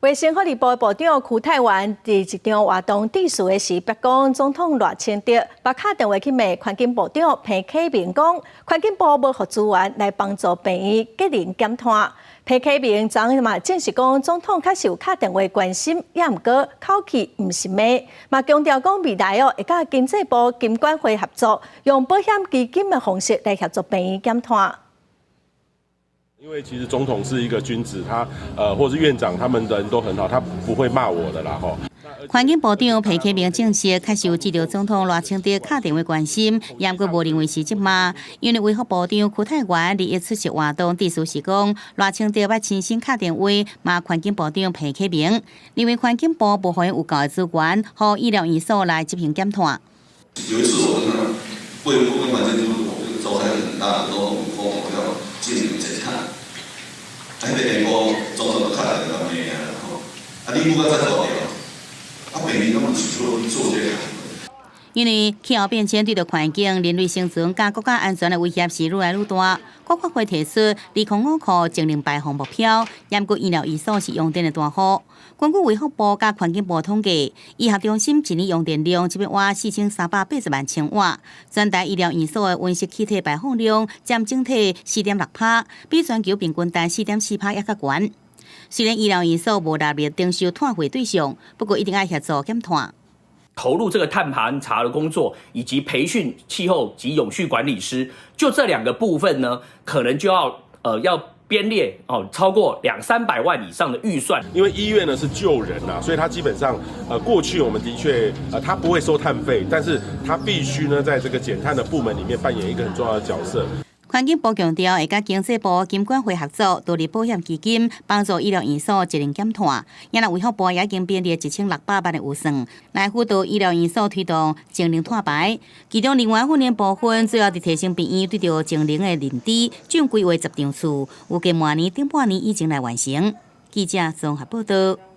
衛生福利部部長邱泰源佇一場活動致辭的時，白講總統賴清德捌敲電話去罵環境部長彭啟明，講環境部無予資源來幫助病院節能減碳。彭啟明昨昏嘛證實講，總統確實有敲電話關心，也毋過口氣毋是罵，嘛強調講未來哦會佮經濟部金管會合作，用保險基金的方式來協助病院減碳。因為其實總統是一個君子，他或是院長，他們人都很好，他不會罵我的啦，吼。環境部長彭啟明證實，確實有接到總統賴清德敲電話關心，也毋過無認為是責罵。因為衛福部長邱泰源日出席活動致辭時講，賴清德捌親身敲電話罵環境部長彭啟明，認為環境部無予有夠的資源，予醫療院所來執行減碳。有一次我跟衛福跟環境部召開很大的都講要進行減碳，啊，彼個下晡總統就敲電話罵啊，吼，啊你不過再做掉，啊病人攏是做做這個。因為氣候變遷對著環境、人類生存佮國家安全的威脅是愈來愈大。國發會提出2050淨零排放目標，毋過醫療院所是用電的大戶。根據衛福部佮環境部統計，醫學中心一年用電量一百瓦4380萬千瓦，全台醫療院所的溫室氣體排放量佔整體4.6%，比全球平均值4.4%猶較懸。雖然醫療院所無納入徵收碳費對象，不過一定愛協助減碳。投入這個碳盤查的工作，以及培訓氣候及永續管理師，就這兩個部分呢，可能就要編列哦，超過兩三百萬以上的預算。因為醫院呢是救人呐，所以它基本上，過去我們的確，它不會收碳費，但是它必須呢，在這個減碳的部門裡面扮演一個很重要的角色。環境部強調，會佮經濟部金管會合作，導入保險基金，幫助醫療院所節能減碳。也若衛福部也已經編列1600萬的預算，來輔導醫療院所推動節能碳排。其中另外訓練部分，主要佇提升病院對著節能的認知，總規劃十場次，預計明年頂半年以前來完成。記者綜合報道。